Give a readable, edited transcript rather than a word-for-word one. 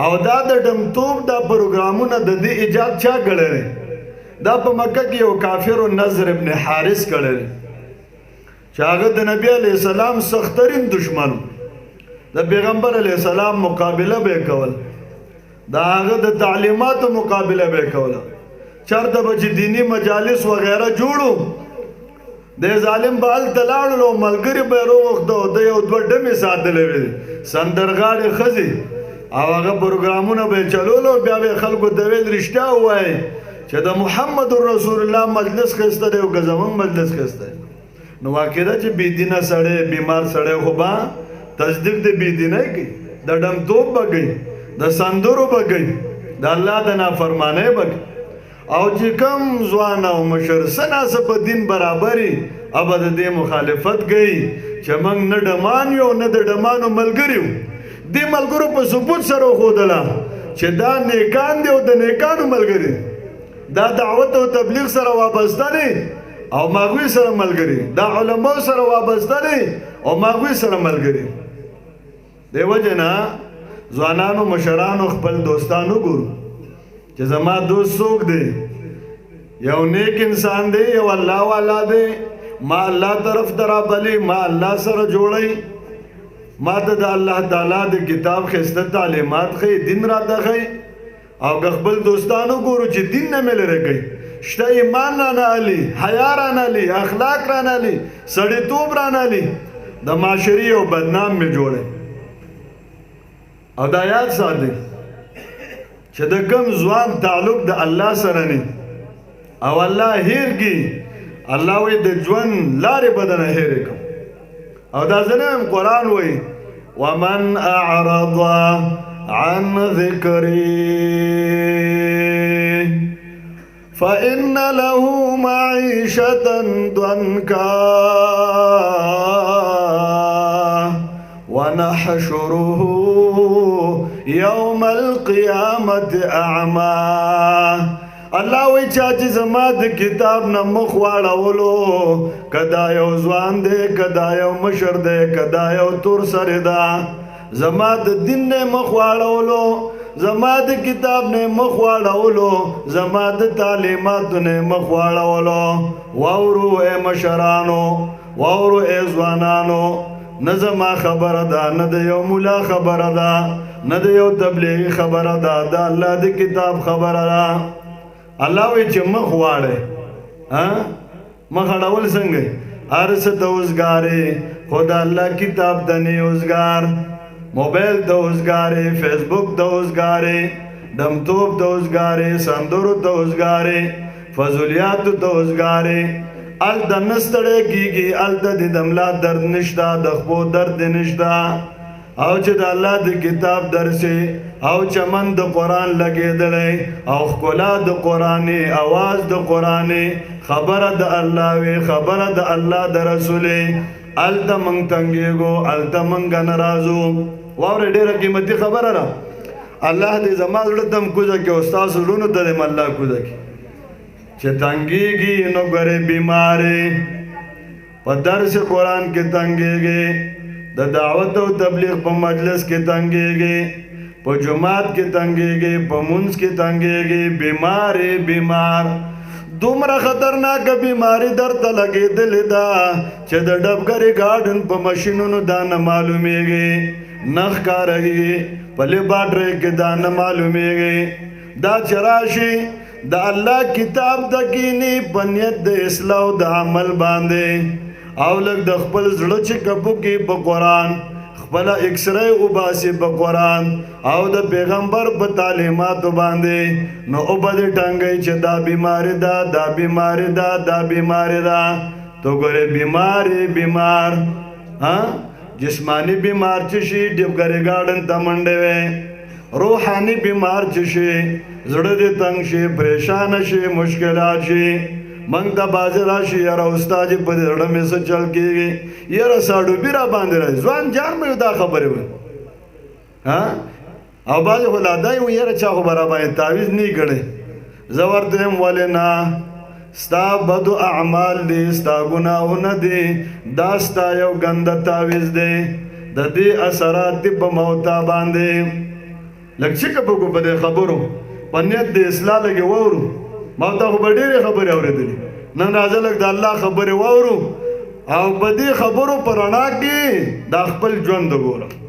او دا د ډمتوب دا پروګرامونه د دې ایجاد چا کړی دی؟ دا په مکه کې یو کافر نظر ابن حارث کړی دی چې هغه د نبی علی السلام سخترین دشمن، د پیغمبر علی السلام مقابله به کول، د هغه د تعلیماتو مقابله به کوله. چرته به چې دینی مجالس وغیرہ جوړو، د ظالم به هلته لاړلو، ملګري به یې راوغوښته او د یو دوه ډمې ساتلې وې، سندرغاړې ښځې، او هغه پروګرامونه به یې چلولو. بیا به یې خلکو ته ویل رښتیا ووایئ چې د محمد رسول الله مجلس ښایسته دی او که زموږ مجلس ښایسته دی؟ نو واقع ده چې بې دینه سړی، بیمار سړی خو به تصدیق د بې دینۍ کوي، د ډمتوب به کوي، د سندرو به کوي، د الله د نافرمانۍ به کوي. او چې کم ځوان او مشر څه ناڅه په دین برابري او به د دې مخالفت کوي چې موږ نه ډمان یو نه د ډمانو ملګري یو. دې ملګرو په ثبوت سره وښودله چې دا نیکان دي او د نیکانو ملګري، دا دعوت او تبلیغ سره وابسته دي او ماغوی سره ملګري، دا علماو سره وابسته دي او ماغوی سره ملګري. دی وجه نه ځوانانو مشرانو خپل دوستان وګورو چې زما دوست څوک دی، یو نیک انسان دی، یو الله والا دی، ما الله طرف ته رابلي، ما الله سره جوړی، ما ته د الله تعالی د کتاب ښایسته تعلیمات ښیي، دین راته ښیي. او که خپل دوستان وګورو چې دین نه مې لرې کوي، شته ایمان رانه علي، حیا رانه علي، اخلاق رانه علي، سړیتوب رانه علي، د معاشرې یو بدنام مې جوړی. او دا یاد ساتئ چې د کم ځوان تعلق د الله سره نه او الله هیر کی، الله وی د ژوند لارې بدنه هیر کوم. او دا زنه هم قرآن وی ومن اعرض عن ذکری فإن له معيشة ضنكا ونحشره يوم القيامة أعمى. الله وی چا چې زما د کتاب نه مخ واړولو، کدا یو ځوان دی، کدا یو مشر دی، کدا یو تور سره ده، زما د دین نه مخ واړولو، زما د کتاب نه مخ واړولو، زما د تعلیماتو نه مخ واړولو. واورو اے مشرانو، واورو اے ځوانانو، نه زما خبره ده، نه د یو مولا خبره ده، نه د یو تبلیغي خبره ده، د الله د کتاب خبره ده. الله وی چې مخ واړې، ها مخ اړول څنګه؟ هر څه ته اوزګارې، خو د الله کتاب ته نه اوزګار، موبایل ته اوزګارې، فیسبوک ته اوزګارې، دمتوب ته اوزګارې، سندرو ته اوزګارې، فضولیاتو ته اوزګارې. هلته نه ستړی کېږي، هلته دې د ملا درد نشته، د خپو درد دې نشته. او چې د الله د کتاب درس او چمن د قرآن لګېدلی او ښکلا د قرآن، اواز د قرآن، خبره د الله وي، خبره د الله د رسول، هلته موږ تنګېږو، هلته موږ نه راځو. واورئ، ډېره قیمتي خبره ده. الله دې زما زړه ته هم کوزه کړي او ستاسو زړونو ته دې هم الله کوزه کړي. چې تنګېږي نو ګورې بیمارې په درس قرآن کې تنګېږي، د دعوت او تبلیغ په مجلس کې تنګېږي، په جومات کې تنګېږي، په مونځ کې تنګېږي، بیمارې بیمار. دومره خطرناکه بیماری درته لګېدلې ده چې د ډبګرې ګارډن په مشینونو دا نه معلومیږي، نه ښکارېږي، په لیبارټرۍ کې دا نه معلومیږي. دا چې راشي د الله کتاب ته کینی په نیت د اصلاح او د عمل باندې، او لږ د خپل زړه چې کپو کې په قرآن، خپله اکسری وباسي په قرآن او د پیغمبر په تعلیماتو باندې، نو وبه دې ټنګوي چې دا بیماري ده، دا بیماري ده، دا بیماري ده. ته ګورې بیمارې بیمار، ها جسمانی بیمار چې شي ډبګرې ګارډن ته منډې وې، روحاني بیمار چې شي زړه دې تنګ شي، پریشان شي، مشکلات شي. موږ ته بعضې راشي یاره استاد په دې زړه مې څه چل کېږي، یاره ساډوبي را باندې راځي، ځوان جان مې دا خبرې وایي. ها او بعضې خو لا دا وایي یاره چا خو به را باندې تعویذ نه کړی. زه ورته وایم ولې نه، ستا بدو اعمال دي، ستا ګناهونه دي، دا ستا یو ګنده تعویذ دی، د دې اثرات دي په موتا باندې. لږ چې که په دې خبرو په نیت د اصلاح لږې واورو. ما ته خو به ډېرې خبرې اورېدلې، نن راځه لږ د الله خبرې واورو او په دې خبرو په رڼا کې دا خپل ژوند وګوره.